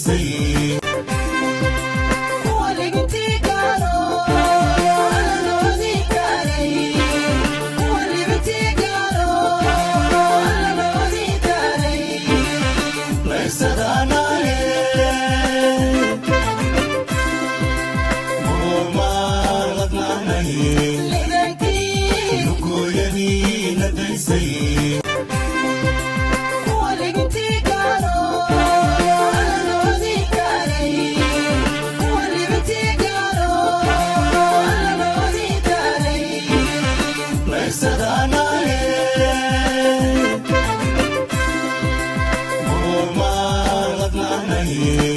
Daysay. Kuwa ligintii gaaro, alla noodii gaaray. Kuwa libintii gaaro, alla noodii gaaray. Laysadaanaye goormaan ladnaanaye. Lixdankii. Lugooyadii na daysay. Kuwa ligintii gaaro, alla noodii gaaray. Kuwa libintii gaaro, alla noodii gaaray. Laysadaanaye goormaan ladnaanaye.